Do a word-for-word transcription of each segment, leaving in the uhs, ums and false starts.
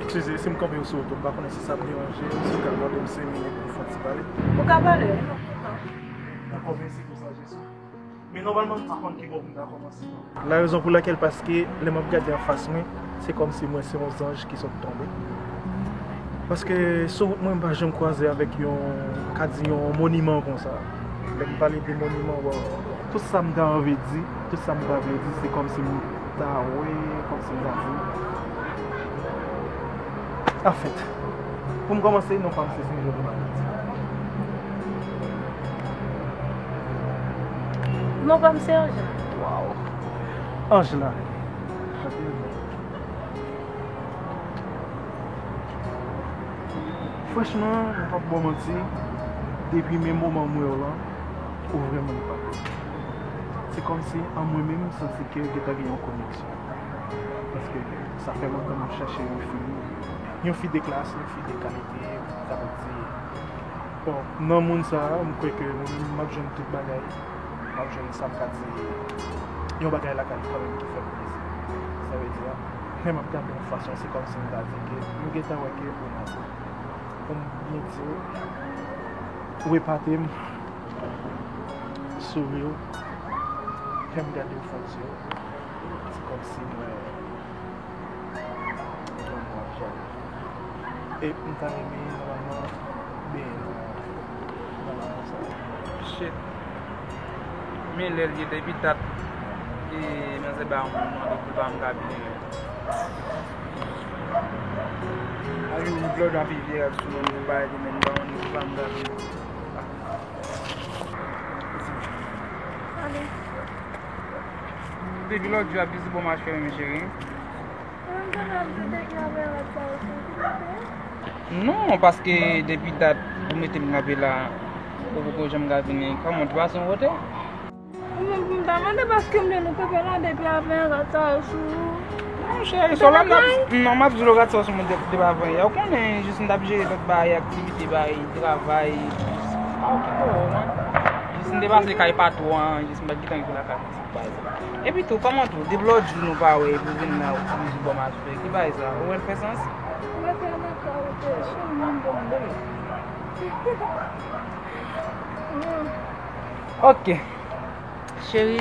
Eskize, si m kanpe w sou wout, m pa konnen si sa ap deranje w, si w ka akòde m senk minit pou m fè yon ti pale. Ou ka pale, wi, m ap kontan. Dakò, mèsi pou sajès ou. Men nòmalman, m pa konn ki bò pou m ta kòmanse. La rezon pou lakèl, paske lè m ap gade anfas mwen, se kòmsi m wè se yon zanj ki sot tonbe. Paske sou wout mwen, m pa janm kwaze avèk yon, ka di yon moniman konsa. Lè m pale de moniman, bon, tout sa m ta anvi di, tout sa m ta vle di, se kòmsi m ta wè, kòmsi m ta di. Anfèt, pou m kòmanse, non pa m se Senjoli Marie. Non pa m se Anjla. Waw. Anjla. Franchman, mwen p ap ba w manti, depi menm moman m wè w lan, ou vrèman enpòtan. Se kòmsi an mwen menm, m santi ke gentan gen yon koneksyon. Paske sa fè lontan m ap chache yon fi, yon fi de klas, yon fi de kalite, m kapab di. Bon, nan monn sa a, m kwè ke mwen menm m ap jwenn tout bagay. M ap jwenn sa m ka di yon bagay lakay li kanmenm ki fè m plezi. Sa vle di, lè m ap gade yon fason, se kòmsi m ta di ke m gentan wè ke ou nan tou. Pou m byen di w, ou epate m, souri w, lè m gade w fon zye w, se kòmsi m wè lanmou ap jale. E m ta renmen nòmalman benyen nou nan lanmou sa. Shit. Men lè l ye depi dat, e manzè ba yon moun mande pou l ba m gade. Ayo, yon blòd ap vye ak sou mwen, yon bagay de menm ba yon moun pou ba m gade. Depi lòt jou ap vizit bon mache, men cheri. Non, paske depi dat ou mete m kanpe la, ou poko janm ka vini. Kòman, ou te pase yon kote? Mwen, m ta mande paske m te nou kanpe la depi avanyè rat sa yo sou. Non, cheri, sou la m t ap, non, m ap di w rat sa yo sou mwen de-, depi avanyè. Ou konnen, jis m t ap jere lòt bagay, aktivite, bagay, travay, jis pa okipe w, man. Jis m te pase kay patwon an, jis m pa t gentan rive lakay. Epi tou, kòman tou, depi lòt jou nou pa wè, epi w vin la, ou vin di bò m ap fè. Ki bagay sa? Ou wè l fè sans? Mwen fè nan ka ou te, cheri, mwen bon de. Ok. Cheri,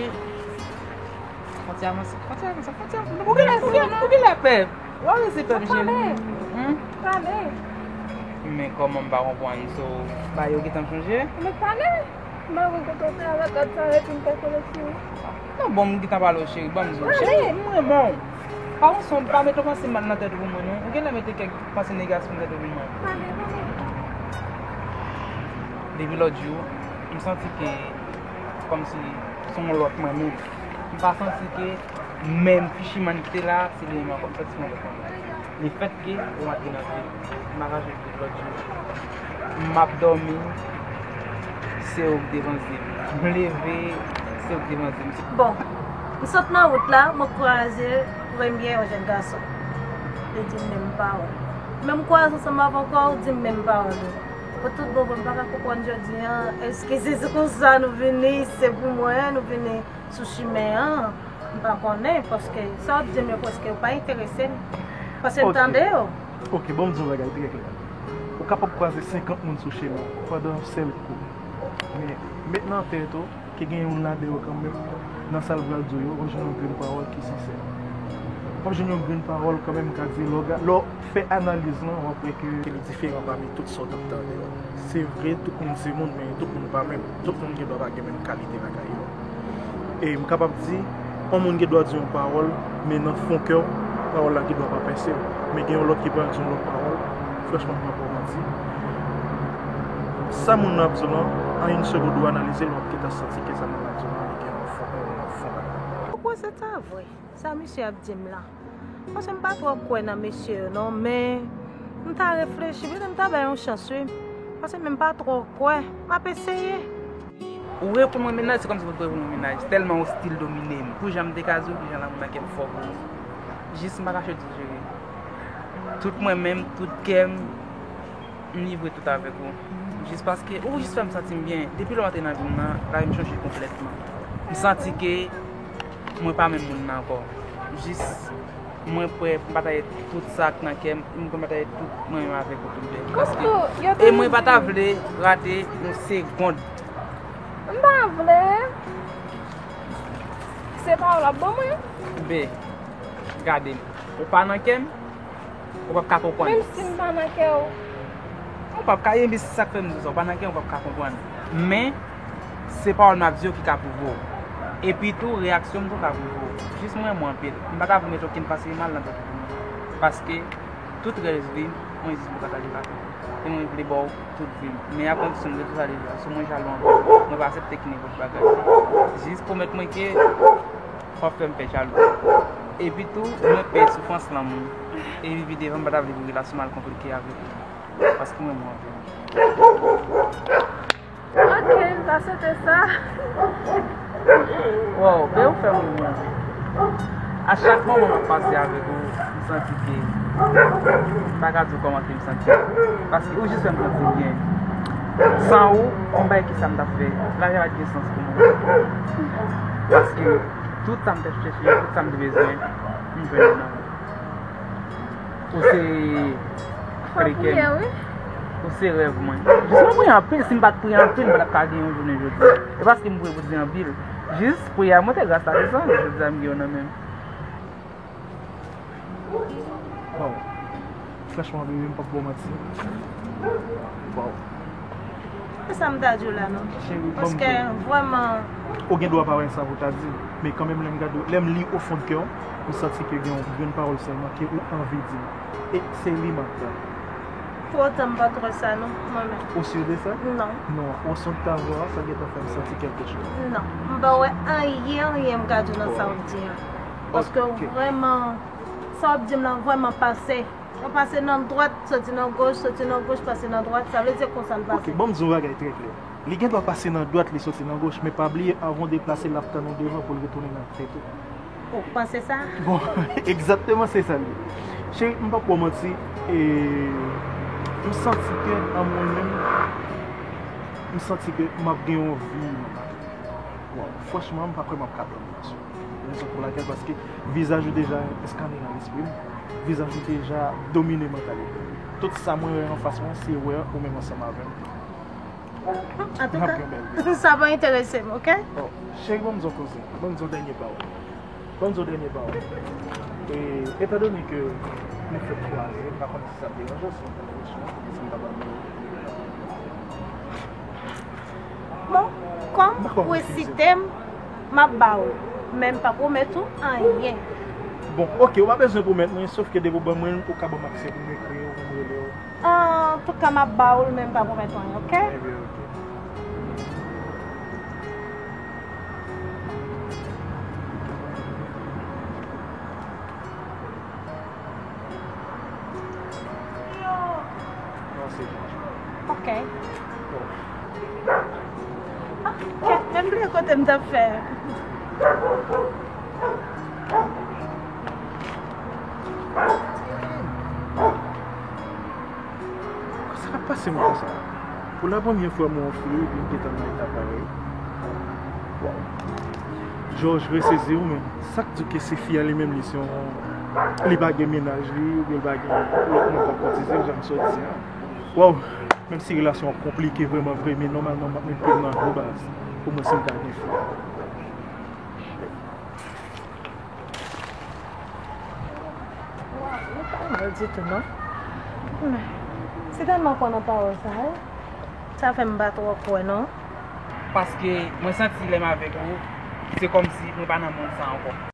fon ti avanse, fon ti avanse, fon ti avanse. Ou gen la, ou gen, ou gen lapè. Ou areze pè m, cheri. Hmm? Pale. Men kòman m pa konprann, so, bagay yo gentan chanje? Men pale. M pa konn kote w te avèk gad sa epi m te koleksyone. Non, bon, m gentan pale w, cheri. Ban m di w, cheri, m renmen w. Pa yon son, pa mete yon panse mal nan tèt ou pou mwen, non. Ou genlè mete kèk panse negatif nan tèt ou pou mwen. Pale, pale. Depi lòt jou, m santi ke kòmsi se yon lòt mwen menm. M pa santi ke menm fichiman ki te la, se li menm ankò. M santi se yon lòt mwen menm. Lefètke ou antre nan vi m, m pa ka jwenn lòt jou. M ap dòmi, se ou k devan zye m. M leve, se ou k devan zye m. Bon, m sot nan wout la, mwen kwaze premye yon jèn gason. Li di m menm pawòl. Men m kwaze ansanm avè w ankò, ou di m menm pawòl yo. Pou tout bon vre, m pa ka konprann jodi a. Èske se, se konsa nou vini, se pou mwen, nou vini sou chimen an? M pa konnen, paske sa w ap di m yo prèske yo pa enterese m. Paske m tande yo. Ok, ban m di w yon bagay trè klè. Ou kapab kwaze senkant moun sou chemen w pandan yon sèl kou. Men, met nan tèt ou ke gen youn ladan yo kanmenm, nan sa l pral di w yo, w ap jwenn yon grenn pawòl ki sensè. W ap jwenn yon grenn pawòl kanmenm, m ka di, lè w ga-, lè w fè analiz lan, w ap wè ke li diferan pami tout sa w t ap tande yo. Se vre, tout moun se moun, men tout moun pa menm. Tout moun gen dwa pa gen menm kalite lakay yo. E m kapab di, yon moun gen dwa di yon pawòl, men nan fon kè w, pawòl la gen dwa pa pèse w. Men gen yon lòt ki pral di yon lòt pawòl. Franchman, m pa ba w manti. Sa moun nan ap di w lan, an yon segond ou analize l, w ap gentan santi ke sa moun nan ap di w lan, li gen yon fon, yon fon ladan l. Ou kwè se ta vre? Sa misye ap di m la. Paske m pa twò kwè nan mesye yo non, men m ta reflechi, petèt m ta bay yon chans wi. Paske men m pa twò kwè. M ap eseye. Ou reponn mwen mennaj, se kòmsi mwen te reponn mwen mennaj. Tèlman ou stil domine m. Pou jan m te ka di w, pou jan lanmou nan kè m fò pou ou. Jis m pa ka chèche di w cheri. Tout mwen menm, tout kè m, m livre tout avèk ou. Jis paske ou jis fè m santi m byen. Depi lè w antre nan vi m nan, lavi m chanje konplètman. M santi ke mwen pa menm moun nan ankò. Jis Mwen prè pou m pataje tout sa k nan kè m, m konn pataje tout mwen menm avèk ou tout de. Paske, e mwen pa ta vle rate yon segonn. M pa vle. Se pawòl w ap ban mwen. Be, gade m. Ou pa nan kè m, ou p ap ka konprann. Menm si m pa nan kè w. Ou p ap ka, e se sa k fè m di w sa, ou pa nan kè m, ou p ap ka konprann. Men, se pawòl m ap di yo ki ka pwouve w. Epi tou, reyaksyon m tou ka pwouve w. Jis mwen, mwen anpil. M pa ta vle mete okenn panse mal nan tèt ou pou mwen. Paske, tout rès vi m, mwen jis vle pataje l avè w. E mwen vle ba w tout vi m. Men a kondisyon m di w sa deja, si w mwen jalou anpil, mwen pa aksepte ki nenpòt bagay. Jis pwomèt mwen ke fò w fè m fè jalou. Epi tou, mwen pè soufrans lanmou. E vivi devan, m pa ta vle pou relasyon m al konplike avèk ou. Paske mwen, mwen anpil. Ok, m ta swete sa. Wow, men ou fè m ri, mwen. A chak moman m ap pase avèk ou, m santi ke, m pa ka di w kòman ke m santi. Paske ou jis fè m santi byen. San ou, m pa wè kisa m t ap fè. Lavi a pa t gen sans pou mwen. Paske tout sa m t ap chèche, tout sa m te bezwen, m jwenn li nan ou. Ou se kle kè m. Ou se rèv mwen. Jis mwen priye anpil, si m pa t priye anpil, m pa t ap ka gen yon jounen jodi a. E paske m priye pou di anpil. Jis priye a monte gras la desann, jodi a m gen yo nan men m. Waw. Franchman, bebe, m p ap ba w manti. Waw. Se sa m ta di w la, non. Cheri, ban m Paske di w. Vrèman, Ou gen dwa pa wè sa pou w ta di, men kanmenm lè m gade w, lè m li o fon de kè w, m santi ke gen yon grenn pawòl sèlman ke ou anvi di m. E se li m ap tann. Pou otan m pa t wè sa, non, mwen menm. Ou si de sa? Non. Non, o son de ta vwa, sa gentan fè m santi kèlke chòz. Non, m pa wè anyen, anyen m ka di w nan sa w di an. Paske Ok. vrèman, sa w ap di m lan vrèman pase. Ou pase nan dwat, soti nan goch, soti nan goch, pase nan dwat, sa vle di se konsa l pase. Ok, ban m di yon bagay trè klè. Li gen dwa pase nan dwat, li soti nan goch, men pa bliye, avan w deplase, l ap tann ou devan pou l retounen nan tèt ou. Ou panse sa? Bon, egzakteman se sa l ye. Cheri, m p ap ba w manti, e, m santi ke an mwen menm, m santi ke m ap gen yon vi nòmal. Bon, franchman, m pa kwè m ap ka dòmi aswè. Rezon pou lakèl, paske vizaj ou deja eskane nan lespri m, vizaj ou deja domine mantalite m. Tout sa mwen wè anfas mwen, se wè ou menm ansanm avè m. Antouka, sa pa enterese m, oke? Oh, cheri, ban m di w koze, ban m di w dènye pawòl. Ban m di w dènye pawòl. E, etandone ke nou fèk kwaze, m pa konnen si sa ap deranje w, si w konn fè chwa, si m ta ba w Bon, kòm ou esite m, m ap ba ou, men m pa pwomèt ou anyen. Bon, oke, ou pa bezwen pwomèt mwen, sòf ke depi w ban mwen l, ou ka ban m aksè pou m ekri w, pou m rele w. Antouka, m ap ba ou l, men m pa pwomèt ou anyen, oke? Ebyen, oke. Non, se jan. Ok. Bon. Ah, kèt, menm bliye kote m t ap fè. Sa k ap pase m konsa? Pou la premyè fwa, m wè yon fi, epi m gentan nan eta parèy. Waw. Jòj, resezi w, men sa k di w ke se fi a li menm, li se yon, li pa gen mennaj li, oubyen li pa gen lòt moun k ap koutize l, jan m sot di a. Waw, menm si relasyon an konplike vrèman vre, men nòmalman, m ap met pye m nan gwo baz pou mwen si m ta gen fi. Waw, li pa mal ditou, non. Men, se tèlman kwè nan pawòl sa, wi. Sa fè m pa twò kwè, non. Paske mwen santi lè m avèk ou, se kòmsi mwen pa nan mond sa ankò.